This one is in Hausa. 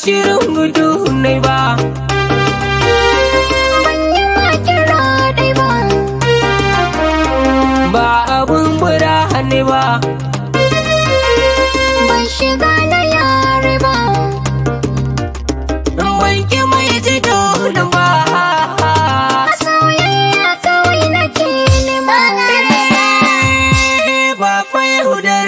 Shirin gudu nai ba. Ban yi ma kira dai ba. Ba abun burane ba. Ban shiga na yare ba. Ban ki mai ji nan ba. A soyayya kawai nake nema. Ba fa yaudara.